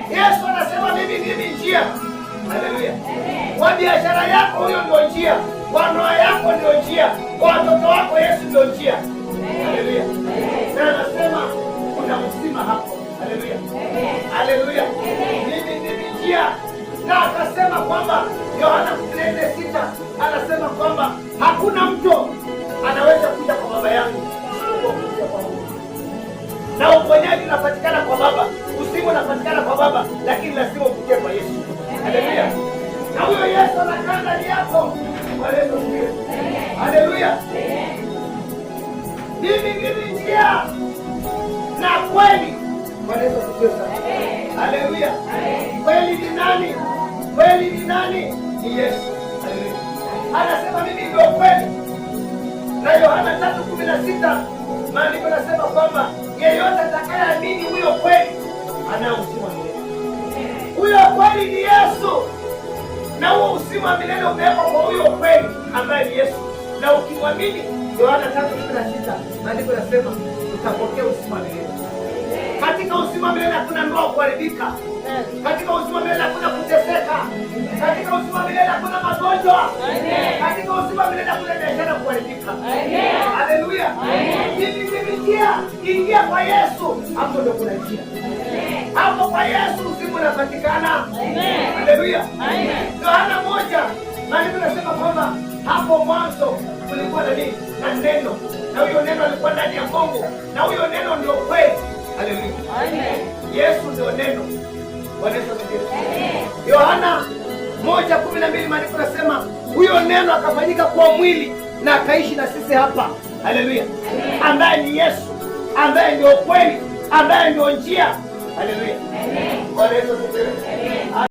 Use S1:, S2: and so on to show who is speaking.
S1: Yesu anasema mimi ndimi njia. Haleluya. Kwa biashara yako huyo ndio njia, kwa ndoa yako ndio njia, kwa watoto wako Yesu ndio njia. Haleluya. Na anasema kuna uzima hapo. Haleluya. Haleluya. Mimi ndimi njia. Na akasema kwamba Yohana 14:6 anasema kwamba hakuna mtu anaweza kuja kwa Baba yangu isipokuwa kupitia kwangu. Na uponyaji unapatikana kwa Baba, uzima unapatikana kwa Baba, lakini lazima upitie kwa Yesu. Haleluya. Na huyo Yesu anakaa ndani yako. Bwana Yesu asifiwe. Haleluya. Mimi ndimi njia na kweli. Bwana Yesu asifiwe sana. Haleluya. Kweli ni nani? Kweli ni nani? Ni Yesu. Haleluya. Anasema mimi ndio kweli. Na Yohana 3:16 maandiko yanasema kwamba yeyote atakayeamini huyo kweli anao uzima wa milele. Huyo kweli ni Yesu, na huo uzima wa milele umewekwa kwa huyo kweli ambaye ni Yesu, na ukimwamini, Yohana 3:16 maandiko yanasema utapokea uzima wa milele. Katika uzima wa milele hakuna ndoa kuharibika. Katika uzima wa milele hakuna kuteseka. Katika uzima wa milele hakuna magonjwa. Katika uzima wa milele hakuna biashara kuharibika. Haleluya! Mimi ndimi njia, ingia kwa Yesu, hapo ndo kuna njia. Hapo kwa Yesu uzima unapatikana. Haleluya! Yohana 1 maandiko yanasema kwamba hapo mwanzo kulikuwa na nini? Na neno, na huyo neno alikuwa ndani ya Mungu, na huyo neno ndio kweli. Haleluya! Yesu ndio neno. Bwana Yesu asifiwe. Yohana 1:12 maandiko nasema huyo neno akafanyika kuwa mwili na akaishi na sisi hapa. Haleluya! Ambaye ni Yesu, ambaye ndio kweli, ambaye ndio njia. Haleluya! Bwana Yesu asifiwe.